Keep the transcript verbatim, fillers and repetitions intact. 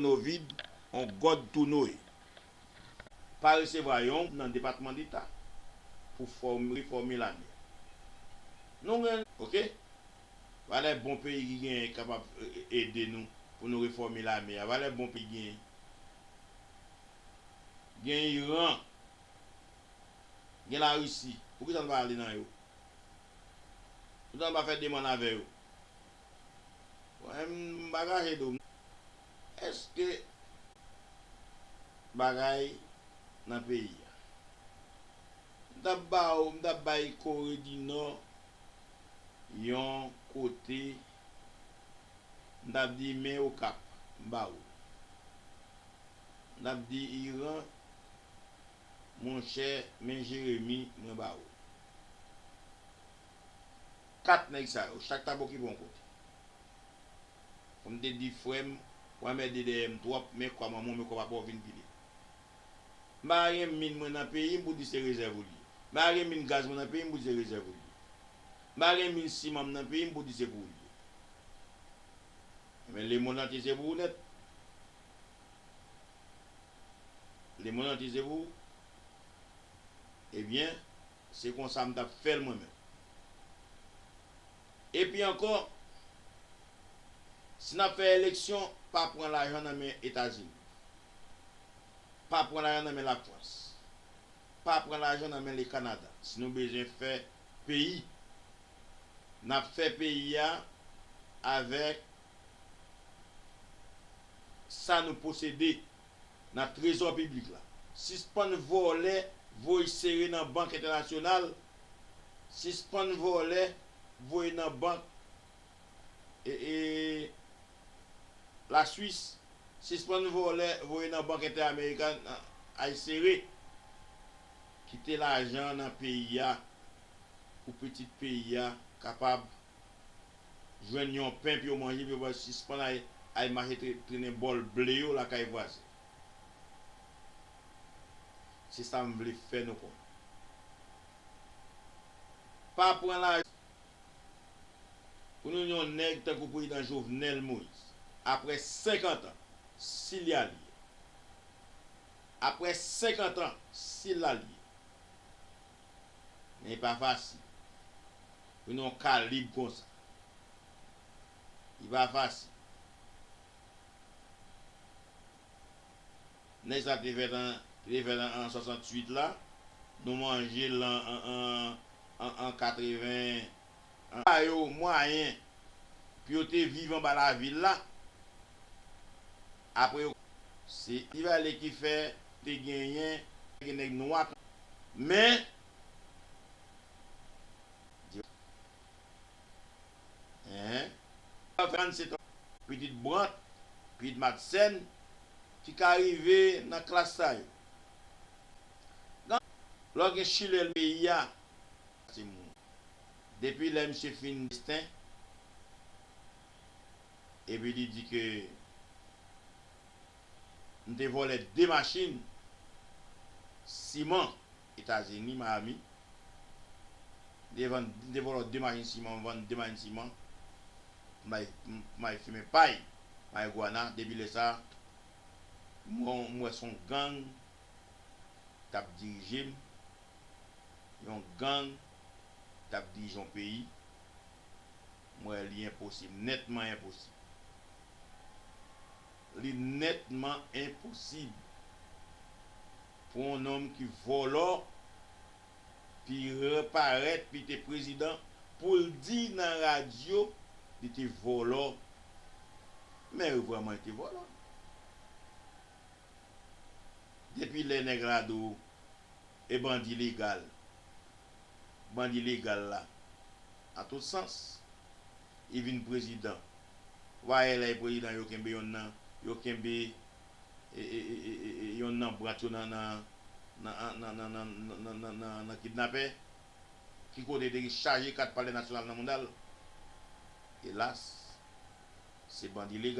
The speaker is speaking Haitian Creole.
Novid, on gòd tou noye. Pa resevwa yon nan Depatman Deta pou fòm, refòme lame a. Nou gen, oke? Valè bon peyi ki genyen kapab e, e, ede nou pou nou refòme lame a. Valè bon peyi genyen. Gen Iran, gen Larisi. Poukisa nou pa ale nan yo? Poukisa nou pa fè demann avè yo? Mwen, m pa kache do m. Èske bagay nan peyi a? M t ap ba w, m t ap bay Kore di Nò yon kote, m t ap di men Okap, m ba w. M t ap di Iran, monchè, men Jeremi, mwen ba w. Kat nèg sa yo, chak t ap okipe yon kote. Kòm m te di frè m, ou anmède dèyè m twòp, men kwa manman w, men kwa papa w vin pile. M pa gen min mwen nan peyi m pou di se rezèv ou li ye. M pa gen min gaz mwen nan peyi m pou di se rezèv ou li ye. M pa gen min siman m nan peyi m pou di se pou ou li ye. Men lemonn antye se pou ou nèt. Lemonn antye se pou ou. Ebyen, se konsa m t ap fè l mwen menm. Epi ankò, si n ap fè eleksyon, pa pran lajan nan men Etazini. Pa pran lajan nan men Lafrans. Pa pran lajan nan men le Kanada. Si nou bezwen fè peyi, n ap fè peyi a avèk sa nou posede nan trezò piblik la. Sispann vòlè, voye sere nan bank entènasyonal. Sispann vòlè, voye nan bank, e, e, Laswis. Sispann vòlè, voye nan bank entèamerikan, ay sere. Kite lajan nan peyi a pou pitit peyi a kapab jwenn yon pen pou yo manje, pou yo pa sispann ay, ay mache tre-, trennen bòl ble yo lakay vwazen. Se sa m vle fè nou konnen. Pa pran lajan pou nou yon nèg tankou prezidan Jovenel Moïse. Apre senkant an, si l y al ye. Apre senkant an, si l al ye. Men e pa fasil. Pou nou yon kalib konsa. Li pa fasil. Nèg sa te fèt an, te fèt an, an swasanntuit la. Nou manje l an, an, an, an, an katreven. An, ba yo mwayen pou yo te viv anba lavil la. Apre yo, se Tivale ki fè te genyen, gen nèg nwa. Men, Hein? Trannsetan, pitit Brant, pitit Madsen, ki ka rive nan klas sa yo. Lè w gen chilè l peyi a, se moun. Depi lè misye fin desten, epi li di ke m te vòlè de machin siman Etazini, Miami. M te vann, m te vòlò de machin siman, m vann de machin siman. M bay, m, m bay fimen pay, marigwana. Depi lè sa, m, m wè se yon gang t ap dirije m. Yon gang t ap dirije yon peyi. M wè li enposib, nètman enposib. Li nètman enposib pou yon nonm ki vòlò, pi reparèt, pi te prezidan, pou l di nan radyo li te vòlò. Men vrèman li te vòlò. Depi lè nèg la di w e bandi legal. Bandi legal la, an tout sans, li vin prezidan. Ou pa wè lè prezidan yo kenbe yonn nan, yo kenbe, e, e, e, e, e, e, yonn nan brat yo nan, nan, nan, nan, nan kidnapè? Ki kote te chaje kat Palè Nasyonal nan mouda l? Elas, se bandi legal.